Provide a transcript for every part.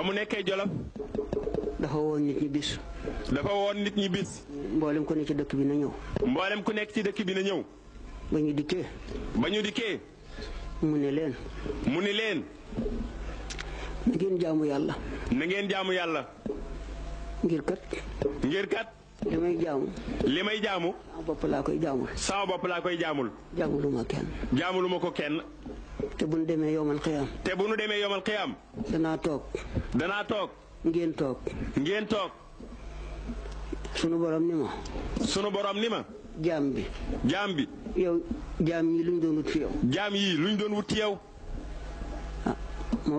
ba mu nekkee Jolof dafa woon nit ñi bis. dafa woon nit ñi bis. mboolem ku nekk ci dëkk bi na ñëw. mboolem ku nekk ci dëkk bi na ñëw. ba ñu dikkee. ba ñu dikkee. mu ne leen. mu ni leen. na ngeen jaamu yàlla. na ngeen jaamu yàlla. ngir kat. ngir kat. li may jaamu. li may jaamu. sama bopp laa koy jaamul. sama bopp laa koy jaamul. jaamuluma kenn. jaamuluma ko kenn. te bu nu demee yowmal xiyaam. te bu nu demee yomal xiyaam. danaa toog. danaa toog. ngeen toog. ngeen toog. sunu borom ni ma. sunu borom ni ma. jaam bi. jaam bi. yow jaam yi luñ doon wut fi yow. jaam yii luñ doon wut ci yow. ah ma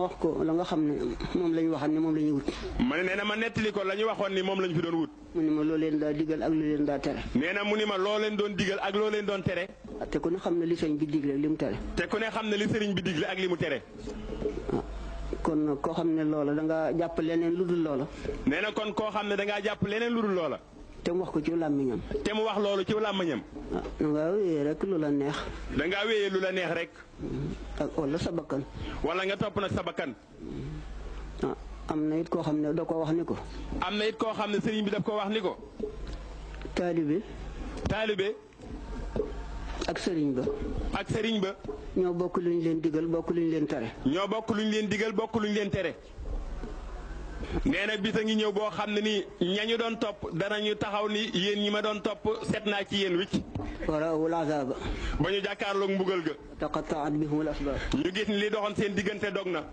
wax ko la nga xam ne moom la ñu waxoon ne moom la ñuy wut. ma ne nee na ma nettali ko la ñu waxoon ni moom lañ fi doon wut. mu ni ma loo leen daa digal ak lu leen daa tere. nee na mu ni ma loo leen doon digal ak loo leen doon tere. te ku ne xam ne li sëñ bi digle li mu tere. te ku ne xam ne li sëriñ bi digle ak li mu tere. kon nag koo xam ne loola da ngaa jàpp leneen lu dul loola. nee na kon koo xam ne dangaa jàpp leneen lu dul loola. te mu wax ko ci làmmiñam. te mu wax loolu ci làmmiñam. da ngaa wéyee rek lu la neex. dangaa wéyee lu la neex rek. ak wala sa bakkan. wala nga topp nag sa bakkan. am na it koo xam ne da ko wax ni ko. am na it koo xam ne sëriñ bi daf ko wax ni ko. taalibe. taalibe. ak sëriñ ba. ak sëriñ ba. ñoo bokk luñ leen digal bokk luñ leen tere. ñoo bokk luñ leen digal bokk luñ leen tere. nee na bis a ngi ñëw boo xam ne nii ñañu doon topp danañu taxaw ni yéen ñi ma doon topp set naa ci yéen wicc. waraawul azaaba. ba ñu jàkkaarloog mbugal ga. taqattaat bihumul asbaab. ñu gis ni li doxoon seen diggante dog na.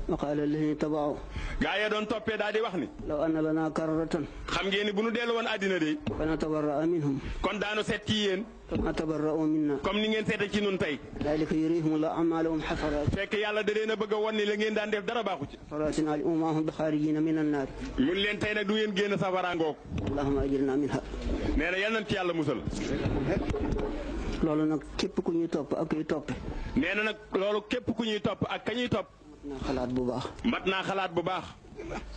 wa qaala allaziina taba'u. gaa ya doon toppee daal di wax ni. law anna lanaa karratan. xam ngeen ni bu nu dellu woon àddina de. fa natabarra'a minhum. kon daanu set ci yéen. kamaa tabarra'uu minnaa. comme ni ngeen seete ci nun tey. zaalika yuriihimullaahu a'maalahum hasaraat. fekk yàlla da leen a bëgg a wan ni la ngeen daan def dara baaxu ci. hasaraatin alayhim wa maa hum bi xaarijiina mina naar. mun leen tey nag du ngeen génn safara ngoog. allahumma ajirnaa minhaa. nee na yal nañ ci yàlla musal. loolu nag képp ku ñuy topp ak kuy toppe. nee na nag loolu képp ku ñuy topp ak ka ñuy topp. mat naa xalaat bu baax. mat naa xalaat bu baax.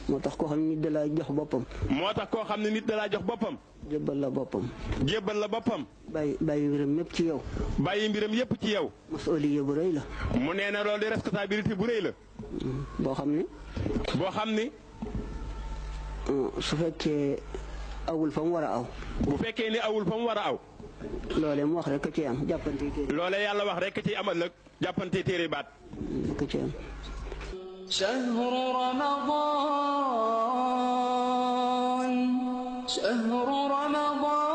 moo tax koo xam ne nit da laa jox boppam. moo tax koo xam ne nit da laa jox boppam. jébbal la boppam. jébbal la boppam. bàyyi mbiram mépp ci yow. bàyyi mbiram yépp ci yow. masuuliya bu rëy la. mu nee na loolu di responsabilité bu rëy la. boo xam ne. boo xam ni. su fekkee awul fa mu war a aw. bu fekkee ni awul fa mu war a aw. loolee mu wax rek ci am jàppante téere. loolee yàlla wax rek ci am ëllëg jàppante téere baat. ko ci am. شهر رمضان